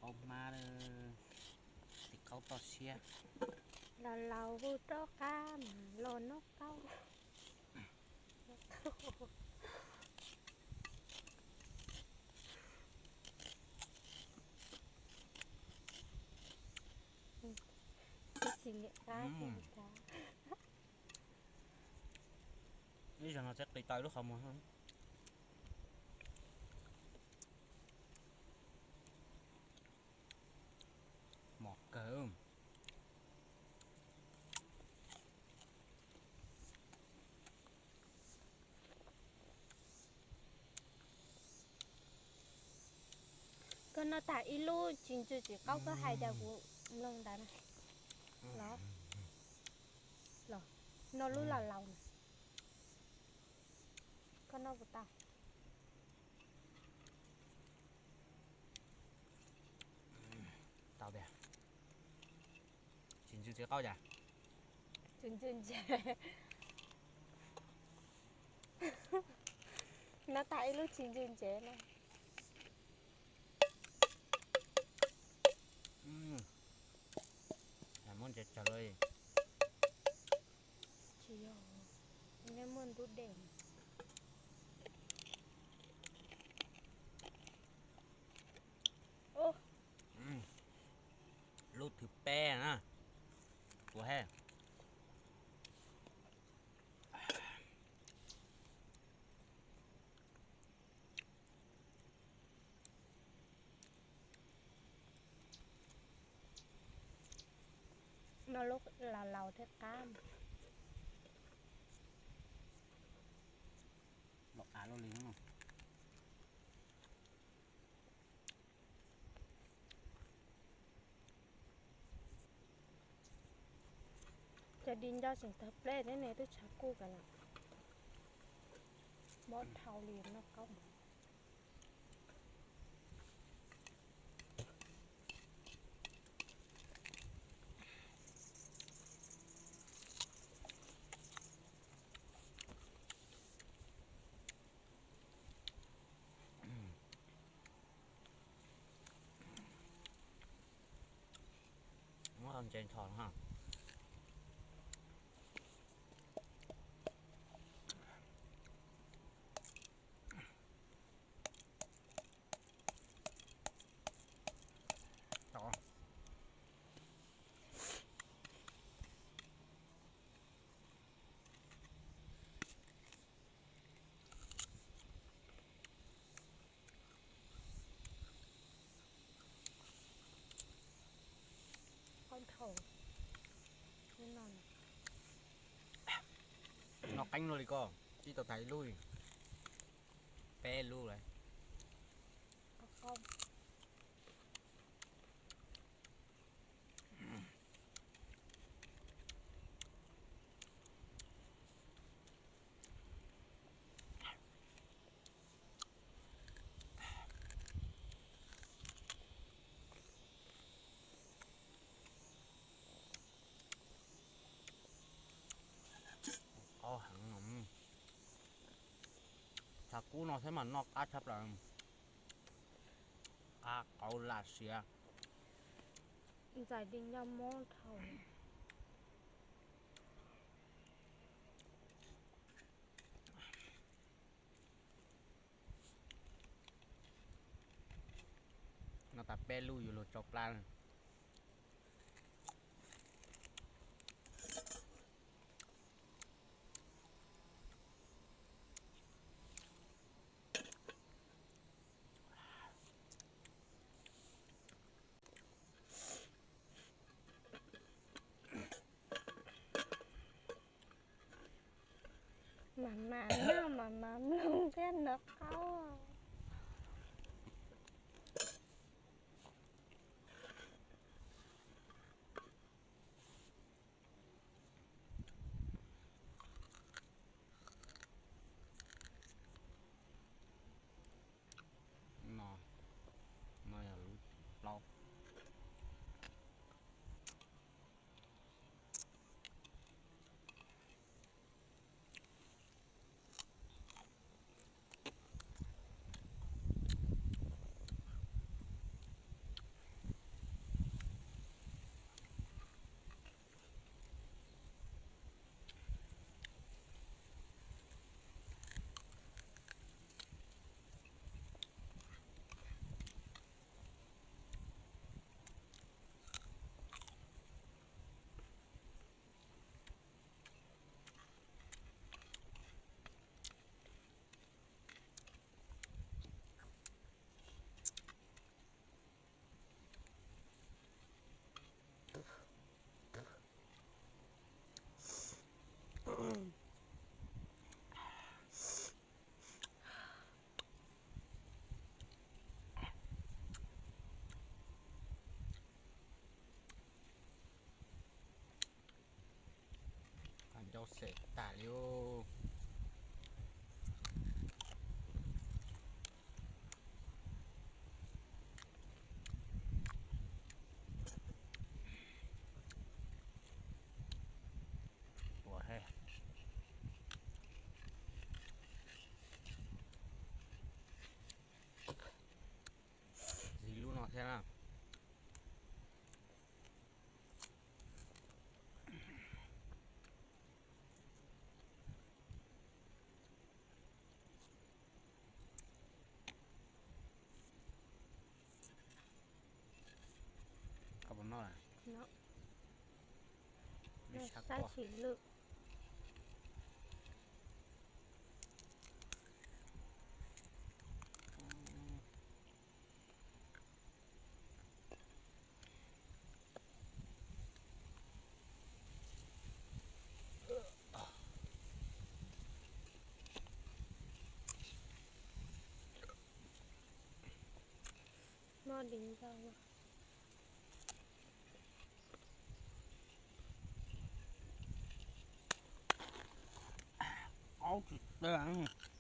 Qaub hmab, tim qaub toj siab. Los laus hu rov qab mas los noj qaub. Tsis nyiam qab tsis nyiam qab. Ib zaug no txawm qis tau lub qhov muag. Mos kawg. Koj noj tag ib lub tsis ntsws tsis qaub koj hais cas kuv mloog ntawd na. Los, los, noj lub laus laus na. Koj noj puas tau? Tau tiag. Tsis ntsws tsis qaub cas? Tsis ntsws ntses. Noj tag ib lub tsis ntsws ntses na. Muab ntses tsawg lawm. Tsis yog, neb muaj ntub dej. Lub thib peb na, kuv he. Noj lub laus laus thiaj qab. Los av luaj li no. Cov di nco tseem tawg pleb thiab ne, twb tshav kub kav lawm. Mob dhau li noj qaub. Muab ntses ntho ha. Noj qeeb luaj li koj, ib tau tag ib lub, peb lub lawm. Qaub heev no. Tshav kub no thiab mas noj qab tshaj plaws. Qab qaub lam siav. Ntxais di nco mob dhau. Noj tas peb lub yuav luag tsau plab. Mam mam noj mam mam mloog thiab noj qaub. No, no yog lub plaub. Xav tas li. Ua he, zis lub no thiab na. Koj puas noj? Saib tsis lwj. Noj di ntau. Aub tsis tag.